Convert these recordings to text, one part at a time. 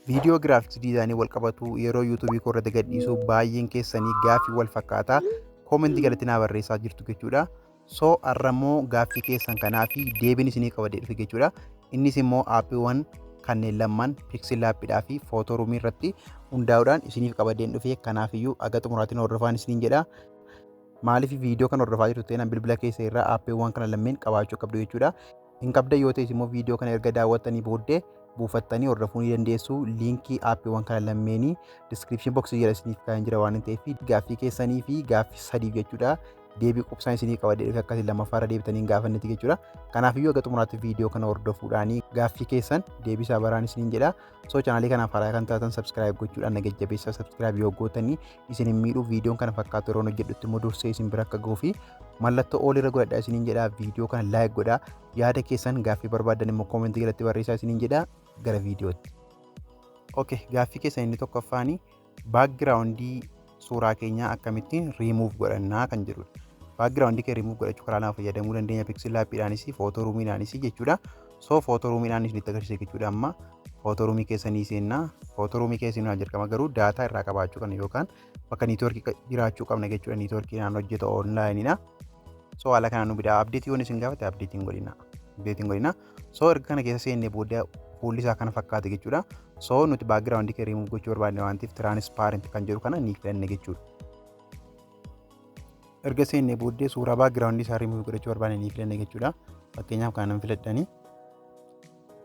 Viidiyoo graphics designii wal qabatu yeroo YouTubeii koo irratti gadhiisu baay'een keessanii gaaffii wal fakkaataa commentii galatti naa barreessaa jirtu jechuudha. So har'ammoo gaaffii keessan kanaa fi deebiin isinii qabadee dhufe jechuudha. Innis immoo appiiwwan kanneen lamaan PixelLabiidhaa fi Photoroomii irratti hundaa'uudhaan isiniif qabadeen dhufe. Kanaafiyyuu aga xumuraatiin hordofaan isiniin jedha. Maaliif viidiyoo kana hordofaa jirtu ta'e bilbila keessa irraa appiiwwan kana lameen qabaachuu qabdu jechuudha. Hin qabda yoo ta'es immoo viidiyoo kana erga daawwattanii booddee buufattanii hordofuu ni dandeessu. Linkii appiiwwan kana lameenii description boxii jala isiniif kaa'een jira waan ta'eef, gaaffii keessanii fi gaaffii sadiif jechuudha. Deebii qubsaan isinii qabadee dhufe akkasii lammaffaarra deebitanii hin gaafannetti jechuudha. Kanaafiyyuu aga xumuraatti viidiyoo kana hordofuudhaan gaaffii keessan deebisaa baraan isiniin jedha. So channelii kanaaf haaraa kan taatan subscribe gochuudhaan na jajjabeessaa. Subscribe yoo gootanii isin hin miidhuu. Viidiyoon kana fakkaatu yeroo hojjedhutti immoo dursee isin bira akka gahuu fi mallattoo all irra godhadhaa isiniin jedha. Viidiyoo kana like godhaa. Yaada keessan, gaaffii barbaadan immoo commentii jalatti barreessaa isiniin jedha. Gara viidiyootti. Okay, gaaffii keessan inni tokkoffaanii backgroundii suuraa keenyaa akkamittiin riimuuf godhannaa kan jedhudha. Backgroundii kee riimuuf godhachuu karaa lama fayyadamuu dandeenya: PixelLabiidhaanis, Photoroomiidhaanis jechuudha. So Photoroomiidhaan isinitti agarsiisa jechuudha. Amma Photoroomii keessanii seennaa. Photoroomii keessanii jalqaba garuu data irraa qabaachuu qabna yookaan bakka networkii jiraachuu qabna jechuudha. Networkiidhaan hojjeta, onlineiidha. So haala kanaan nu bidaa updateii yoon isin gaafate updateiin godhina. Updateiin godhina. So erga kana keessa seennee booddee fuulli isaa kana fakkaate jechuudha. So nuti backgroundii kee riimuuf gochuu barbaadne waan ta'eef transparent kan jedhu kana ni filanne jechuudha. Erga seennee booddee suuraa backgroundii isaa riimuuf godhachuu barbaadne ni filanne jechuudha. Fakkeenyaaf kanan filadhanii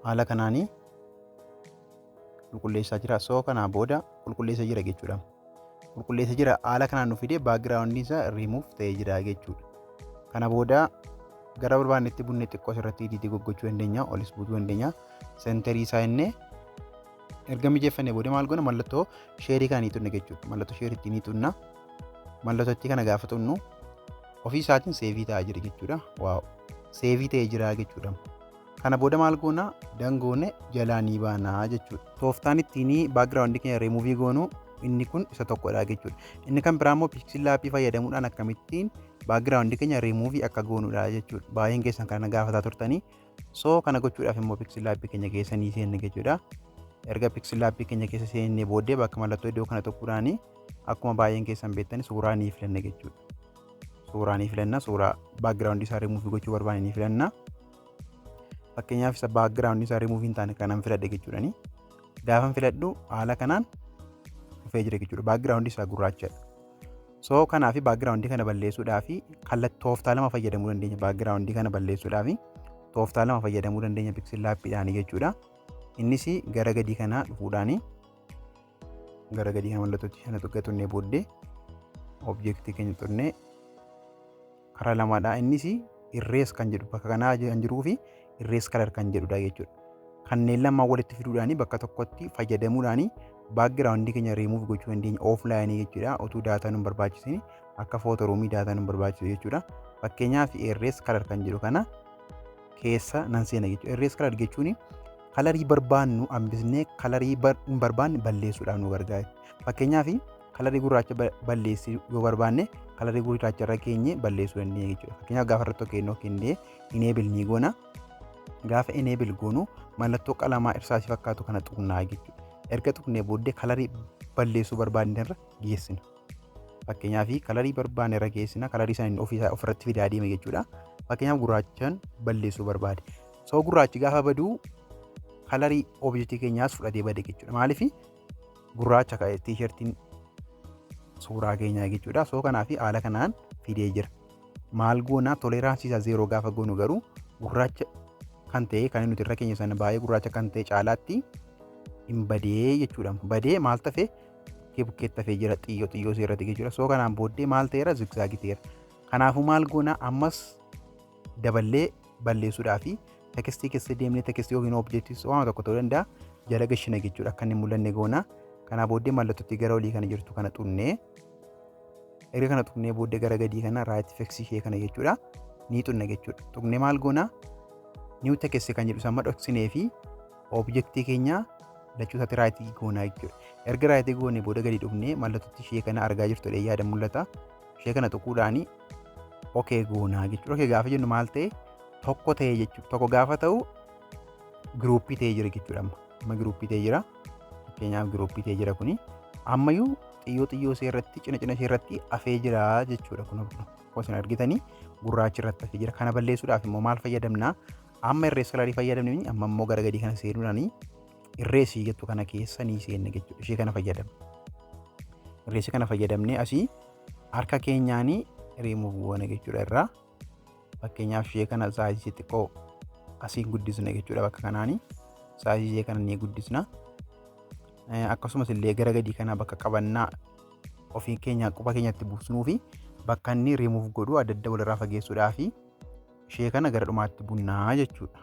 haala kanaanii qulqulleessaa jira. So kanaa booda qulqulleessaa jira jechuudha. Qulqulleessaa jira, haala kanaan nu fidee backgroundiin isaa riimuuf ta'ee jira jechuudha. Kana booda gara barbaannetti bunnee xiqqoo asirratti editii gochuu dandeenya, olis butuu dandeenya. Centerii isaa innee erga mijeeffannee booda maal goona? Mallattoo shareii kana ni xunna jechuudha. Mallattoo shareiitti ni xunna. Mallattoo kana gaafa xunnu ofii isaatiin saveii ta'aa jira jechuudha. Wow, saveii ta'ee jira jechuudha. Kana booda maal goona? Dangoone jalaa ni baanaa jechuudha. Tooftaan ittiin backgroundii keenya rimuuvii goonu inni kun isa tokkodha jechuudha. Inni kan biraa immoo PixelLabii fayyadamuudhaan akkamittiin backgroundii keenya rimuuvii akka goonudha jechuudha. Baay'een keessan kana gaafataa turtanii. So kana gochuudhaaf immoo PixelLabii keenya keessa ni seenne jechuudha. Erga PixelLabii keenya keessa seennee booddee bakka mallattoo iddoo kana tokkodhaan akkuma baay'een keessan beektan suuraa ni filanna jechuudha. Suuraa ni filanna, suuraa backgroundii isaa rimuuvii gochuu barbaanne ni filanna. Fakkeenyaaf isa backgroundii isaa rimuuvii hin taane kanan filadhe jechuudhani. Gaafan filadhu haala kanaan dhufee jira jechuudha. Backgroundii isaa gurraachadha. So kanaaf backgroundii kana balleessuudhaaf kallattii tooftaa lama fayyadamuu dandeenya. Backgroundii kana balleessuudhaaf tooftaa lama fayyadamuu dandeenya PixelLabiidhaan jechuudha. Innis gara gadii kanaa dhufuudhaani gara gadii kana mallattootti kana tuqne booddee objectii keenya tuqnee karaa lamaadha. Innis erase kan jedhu bakka kanaa kan jiruu fi erase color kan jedhudha jechuudha. Kanneen lamaan walitti fiduudhaan bakka tokkotti fayyadamuudhaan backgroundii keenya rimuuf gochuu dandeenya offlineii jechuudha. Utuu data nu barbaachisin, akka Photoroomii data nu barbaachisu jechuudha. Fakkeenyaaf erase color kan jedhu kana keessa nan seena jechuudha. Erase color jechuun colorii barbaannu hambisnee colorii hin barbaanne balleessuudhaaf nu gargaara. Fakkeenyaaf colorii gurraacha balleessuu yoo barbaanne colorii gurraacha irra keenye balleessuu dandeenya jechuudha. Fakkeenyaaf gaafa irratti kennoo kennee enable ni goona. Gaafa enable goonu mallattoo qalamaa irsaasii fakkaatu kana tuqnaa jechuudha. Erga tuqnee booddee colorii balleessuu barbaanne irra geessina. Fakkeenyaaf colorii barbaanne irra geessina, colorii sana ofiisaa ofirratti fidaa deema jechuudha. Fakkeenyaaf gurraachaan balleessuu barbaade. So gurraachi gaafa baduu colorii objectii keenyaas fudhatee bade jechuudha. Maaliif? Gurraacha ka'e T-shirtiin suuraa keenyaa jechuudha. So kanaaf haala kanaan fidee jira. Maal goonaa? Toleranceii isaa 0 gaafa goonu garuu gurraacha kan ta'e, kan nuti irra keenya sana baay'ee gurraacha kan ta'e caalaatti hin badee jechuudha. Badee maal tafe? Bukkeetti hafee jira, xiyyoo xiyyoo seerratti jechuudha. So kanaan booddee maal ta'eera? Zigzagii ta'eera. Kanaafuu maal goona? Ammas daballee balleessuudhaa fi textii keessa deemnee textii yookiin objectii waan tokko ta'uu danda'a jala gashina jechuudha. Akka inni mul'anne goona. Kanaa booddee mallattootti gara olii kana jirtu kana xunnee, erga kana xunnee booddee gara gadii kana right fixii ishee kana jechuudha ni xunna jechuudha. Xunnee maal goona? New text kan jedhu sama dhoksinee fi objectii keenya lachuu isaatti rightii goonaa jechuudha. Erga rightii goonee booda gadi dhufnee mallattootti ishee kana argaa jirtu yaada mul'ata. Ishee kana tuquudhaani okay goonaa jechuudha. Okay gaafa jennu maal ta'e? Tokko ta'e jechuudha. Tokko gaafa ta'u groupii ta'ee jira jechuudha amma. Amma groupii ta'ee jira. Fakkeenyaaf, group ta'ee jira kuni. Ammayyuu xiyyoo xiyyoo ishee irratti, cina cina ishee irratti hafee jira jechuudha. Kun akkuma isin argitanii gurraachi irratti hafee jira. Kana balleessuudhaaf immoo maal fayyadamnaa? Amma erase color fayyadamne, amma immoo gara gadii kana seenuudhaan erase jettu kana keessa ni seenne jechuudha. Ishee kana fayyadamna. Erase kana fayyadamnee asii harka keenyaanii rimuuf goona jechuudha irraa. Fakkeenyaaf, ishee kana size xiqqoo asiin guddisna jechuudha, bakka kanaanii. Size ishee kana ni guddisna. Akkasumas illee gara gadii kana bakka qabannaa ofii keenya quba keenyatti buusnuu fi bakka inni rimuuf godhu adda adda walirraa fageessuudhaa fi ishee kana gara dhumaatti bunnaa jechuudha.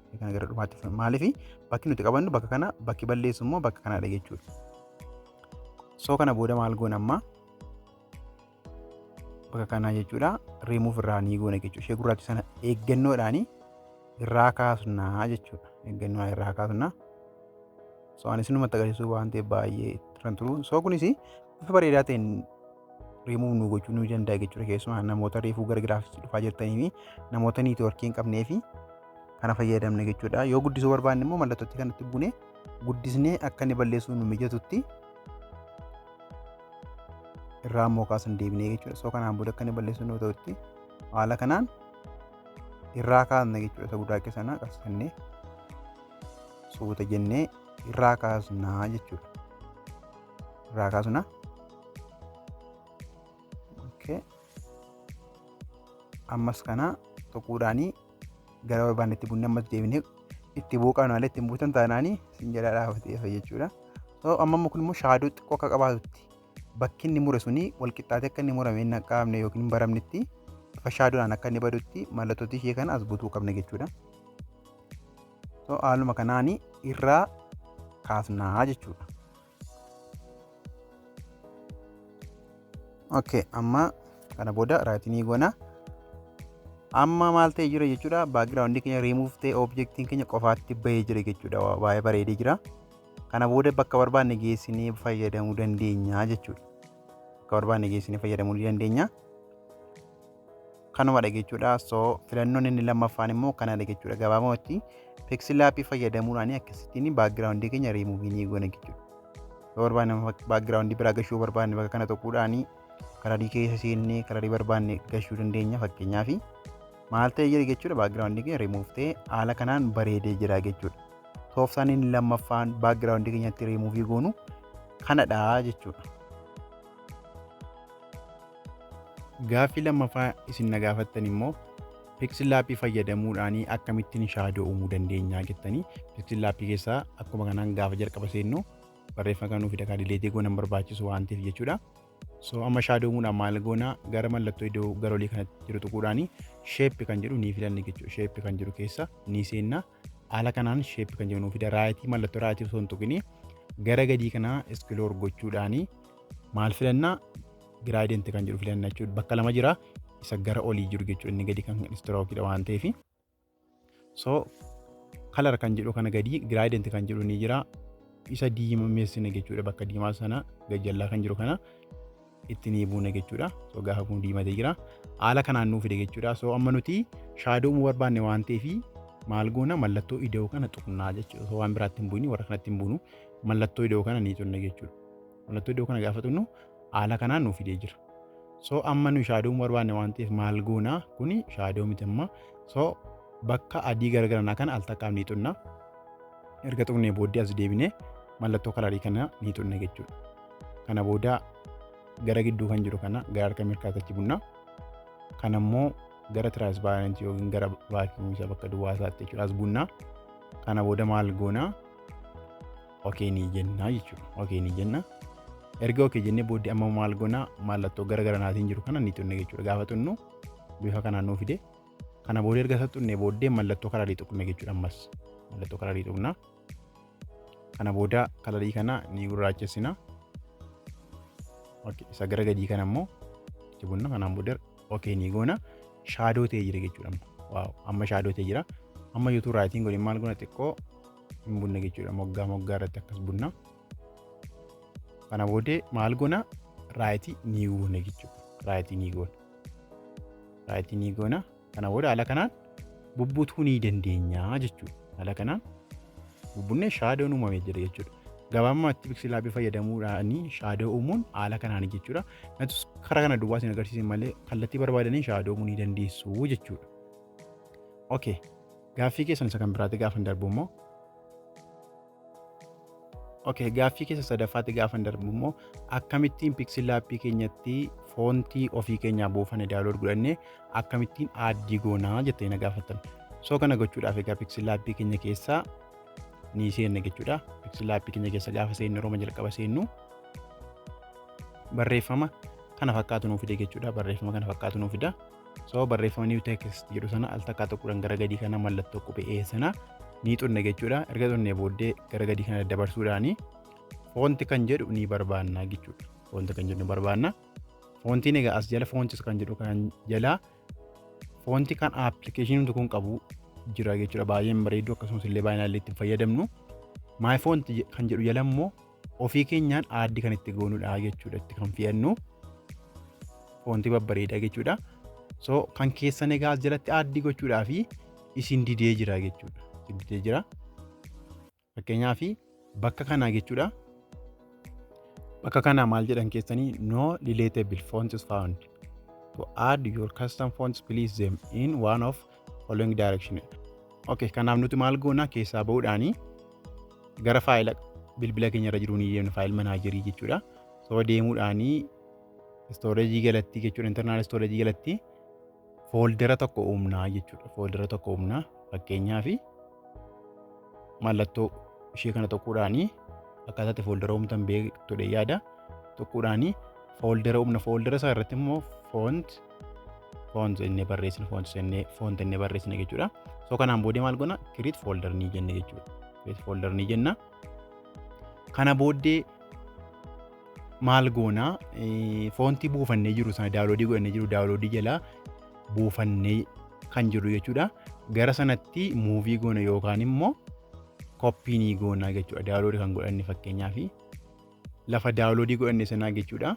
Ishee kana gara dhumaatti, maaliif bakki nuti qabannu bakka kana, bakki balleessu immoo bakka kanadha jechuudha. So kana booda maal goona? Amma bakka kanaa jechuudha rimuuf irraa ni goona jechuudha. Ishee gurraacha sana eeggannoodhaan irraa kaasnaa jechuudha. Eeggannoodhaan irraa kaasnaa. So ani isinumatti agarsiisuu waan ta'eef baay'ee turan turu. So kunis bifa bareedaa ta'een rimuuf nu gochuu nu danda'a jechuudha. Keessumaa namoota reefuu gara graphics dhufaa jirtanii fi namoota network hin qabnee fi kana fayyadamne jechuudha. Yoo guddisuu barbaanne immoo mallattootti kanatti buune guddisnee akka inni balleessuu nu mijatutti irraa immoo kaasan deebinee jechuudha. So kanaan booda akka inni balleessuu nu ta'utti haala kanaan irraa kaasna jechuudha. Isa gurraacha sana qabsannee suuta jennee irraa kaasnaa jechuudha. Irraa kaasna. Okay. Ammas kana tuquudhaanii gara barbaannetti bunni ammas deebinee itti buuqaan malee ittiin buutan taanaanii sin jalaa dhaabatee jechuudha. So amma immoo kun immoo shadow xiqqoo akka qabaatutti, bakki inni mure suni wal qixxaatee akka inni murame hin qaqqabne yookiin hin baramnetti, bifa shadowdhaan akka inni badutti mallattootii ishee kana as butuu qabna jechuudha. So haaluma kanaanii irraa kaasnaa jechuudha. Okay, amma kana booda right ni goona. Amma maal ta'e jira jechuudha? Background keenya remove ta'e, objectiin keenya qofaatti bahee jira jechuudha. Baay'ee bareedee jira. Kana booda bakka barbaanne geessinee fayyadamuu dandeenya jechuudha. Bakka barbaanne geessinee fayyadamuu ni dandeenya. Kanumadha jechuudha. So filannoon inni lammaffaan immoo kanadha jechuudha. Gabaabumatti PixelLab fayyadamuudhaan akkasittiin background keenya remove ni goona jechuudha. Yoo barbaanne, background biraa gashuu barbaanne, bakka kana tuquudhaan color keessa seennee color barbaanne gashuu dandeenya. Fakkeenyaaf, maal ta'e jira jechuudha? Background keenya remove ta'e, haala kanaan bareedee jira jechuudha. Tooftaan inni lammaffaan background keenyatti remove goonu kanadha jechuudha. Gaaffii lammaffaa isin na gaafattan immoo PixelLab fayyadamuudhaan akkamittiin shadow uumuu dandeenya jettanii. PixelLab keessaa akkuma kanaan gaafa jalqaba seennu barreeffama kan nuuf fida, kan delete goona barbaachisu waan ta'eef jechuudha. So amma shadow uumuudhaan maal goona? Gara mallattoo iddoo gara olii kanatti jiru tuquudhaan shape kan jedhu ni filanne jechuudha. Shape kan jedhu keessa ni seenna. Haala kanaan shape kan jedhu nuuf fida. Right, mallattoo right osoo hin tuqini gara gadii kanaa scroll gochuudhaan maal filannaa? Gradient kan jedhu filanna jechuudha. Bakka lama jira, isa gara olii jiru jechuudha. Inni gadi kan strokeiidha waan ta'eef. So color kan jedhu kana gadi gradient kan jedhu ni jira. Isa diimeessine jechuudha. Bakka diimaa sana gajjallaa kan jiru kana itti ni buune jechuudha. So gaafa kun diimatee jira. Haala kanaan nuu fide jechuudha. So amma nuti shadow uumuu barbaanne waan ta'eef maal goona? Mallattoo ida'uu kana tuqnaa jechuudha. So waan biraatti hin buuni, warra kanatti hin buunu, mallattoo ida'uu kana ni tuqna jechuudha. Mallattoo ida'uu kana gaafa tuqnu haala kanaan nuu fidee jira. So amma nu shadow uumuu barbaanne waan ta'eef maal goona? Kuni shadow miti amma. So bakka adii garagaranaa kana al takkaaf ni tuqna. Erga tuqnee booddee as deebinee mallattoo color kana ni tuqna jechuudha. Kana booda gara gidduu kan jiru kana gara harka mirgaatti achi bunna. Kana immoo gara transparent yookiin gara vacuum isa bakka duwwaa isaatti jechuudha as bunna. Kana booda maal goona? Okay ni jenna jechuudha. Okay ni jenna. Erga okay jennee booddee amma maal goona? Mallattoo gara garanaatiin jiru kana ni tuqna jechuudha. Gaafa tuqnu bifa kanaan nuu fide. Kana booda erga isa tuqnee booddee mallattoo color tuqna jechuudha ammas. Mallattoo color tuqna. Kana booda color kana ni gurraachessina. Okay, isa gara gadii kana immoo itti bunna. Kanaan booda okay ni goona. Shadow ta'ee jira jechuudha amma. Wow, amma shadow ta'ee jira. Amma yuutuu rightiin godhin maal goona? Xiqqoo hin bunna jechuudha. Moggaa moggaa irratti akkas bunna. Kana booddee maal goona? Right ni goona jechuudha. Right ni goona. Right ni goona. Kana booda haala kanaan bubbutuu ni dandeenya jechuudha. Haala kanaan bubbunnee shadown uumamee jira jechuudha. Gabaabumatti PixelLab fayyadamuudhaan shadow uumuun haala kanaan jechuudha. Natus karaa kana duwwaa isin agarsiisan malee kallattii barbaadanii shadow uumuu ni dandeessu jechuudha. Okay. Gaaffii keessan isa kan biraatti gaafa darbu immoo, okay, gaaffii keessa sadaffaatti gaafa darbu immoo, akkamittiin PixelLab keenyatti foontii ofii keenyaa buufanne, download godhannee, akkamittiin add goonaa jettee na gaafattan. So kana gochuudhaaf egaa PixelLab keenya keessaa ni seenna jechuudha. PixelLab keenya keessa gaafa seennu, yeroo jalqaba seennu barreeffama kana fakkaatu nuu fide jechuudha. Barreeffama kana fakkaatu nuu fida. So barreeffama "new text" jedhu sana al takkaa tokkodhaan gara gadii kana mallattoo qubee sana ni xunne jechuudha. Erga xunnee booddee gara gadii kana dabarsuudhaani font kan jedhu ni barbaanna jechuudha. Font kan jedhu ni barbaanna. Foontiin egaa as jala fonts kan jedhu kan jala foontii kan appilikeeshiniin kun qabu jira jechuudha. Baay'een bareedu, akkasumas illee baay'inaan illee ittiin fayyadamnu. My font kan jedhu jala immoo ofii keenyaan add kan itti goonudha jechuudha. Itti kan fe'annu foontii babbareedaa jechuudha. So kan keessan egaa as jalatti add gochuudhaa fi isin didee jira jechuudha. Isin didee jira. Fakkeenyaaf bakka kanaa jechuudha. Bakka kanaa maal jedhan keessanii? "No relatable fonts found. To add your custom fonts, place them in one of following direction." Okay, kanaaf nuti maal goona? Keessaa ba'uudhaanii gara faayila bilbila keenya irra jiru ni deemna, file manager jechuudha. So deemuudhaanii storage jalatti jechuudha, internal storage jalatti fooldera tokko uumnaa jechuudha. Fooldera tokko uumnaa. Fakkeenyaaf mallattoo ishee kana tokkodhaanii, akkaataa itti fooldera uumtan beektudha yaada, tokkodhaanii fooldera uumna. Fooldera isaa irratti immoo font inni barreessina, font inni barreessina jechuudha. So kanaan booddee maal goona? Create folder ni jenna jechuudha. Create folder ni jenna. Kana booddee maal goona? Foontii buufannee jiru sana, download godhannee jiru, download jalaa buufannee kan jiru jechuudha. Gara sanatti move goona yookaan immoo copy ni goona jechuudha. Download kan godhanne, fakkeenyaaf lafa download godhanne sanaa jechuudha.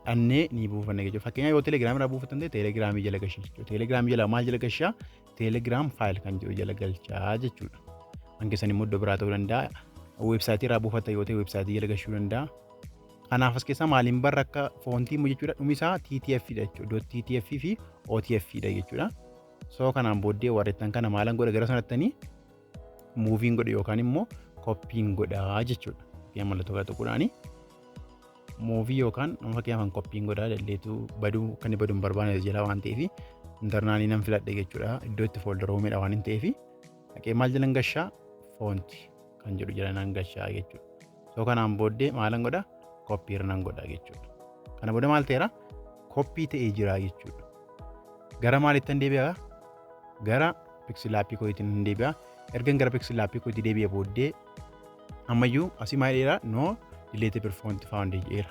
Dhannee ni buufanna jechuudha. Fakkeenyaaf yoo Telegiraamii irraa buufatan ta'e, Telegiraamii jala galcha jechuudha. Telegiraamii jala maal jala galchaa? Telegram file kan jedhu jala galchaa jechuudha. Kan keessan immoo iddoo biraa ta'uu danda'a. Weebsaayitii irraa buufatan yoo ta'e, weebsaayitii jala galchuu danda'a. Kanaaf as keessaa maaliin barra akka foontii immoo jechuudha, dhumi isaa TTF dha jechuudha. TTF fi OTF dha jechuudha. So kanaan booddee warreettan kana maalan godha? Gara sanattanii move godha yookaan immoo copyn godha jechuudha. Fakkeenyaaf mallattoo kana tuquudhaani move yookaan fakkeenyaaf kan copyn godha. Dalleetu baduu akka inni baduu hin barbaanne jala waan ta'eef internal nan filadhe jechuudha. Iddoo itti fooldara uumedha waan hin ta'eef dhaqee maal jalan gashaa? Font kan jedhu jala nan gashaa jechuudha. So kanaan booddee maalan godha? Copy irra nan godha jechuudha. Kana booda maal ta'eera? Copy ta'ee jira jechuudha. Gara maalittan deebi'a? Gara PixelLab kootiin nan deebi'a. Ergan gara PixelLab kootii deebi'ee booddee ammayyuu asii maal jedheera? "No relatable font found" jedheera.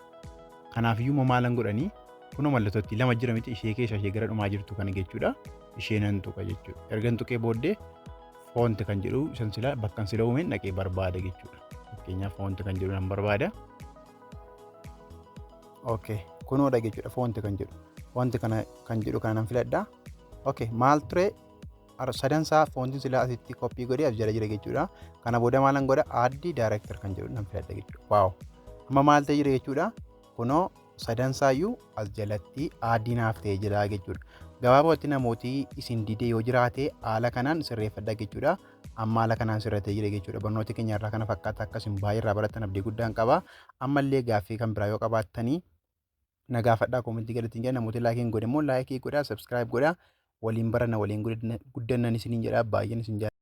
Kanaafiyyuu maalan godhanii? Kunoo mallattootti lama jira miti? Ishee keessa ishee gara dhumaa jirtu kana jechuudha. Ishee nan tuqa jechuudha. Ergan tuqee booddee font kan jedhu isan sila bakkan sila uumeen dhaqee barbaada jechuudha. Fakkeenyaaf font kan jedhu nan barbaada. Okay, kunoodha jechuudha font kan jedhu. Font kana kan jedhu kana nan filadha. Okay, maal ture? Sadansaa foontiin silaa asitti copy godhee as jala jira jechuudha. Kana booda maalan godha? Add directory kan jedhu nan filadha jechuudha. Wow! Amma maal ta'e jira jechuudha? Kunoo sadansaayyuu as jalatti add naaf ta'ee jira jechuudha. Gabaabumatti namooti isin didee yoo jiraate haala kanaan sirreeffadha jechuudha. Amma haala kanaan sirratee jira jechuudha. Barnooti keenya irraa kana fakkaata. Akkasin baay'ee irraa baratan abdii guddaan qaba. Ammallee gaaffii kan biraa yoo qabaattanii na gaafadhaa comment jalatti hin jedha. Namooti like hin godhe immoo like godhaa, subscribe godhaa. Waliin baranna, waliin guddannan isiniin jedha. Baay'een isin jaalladha.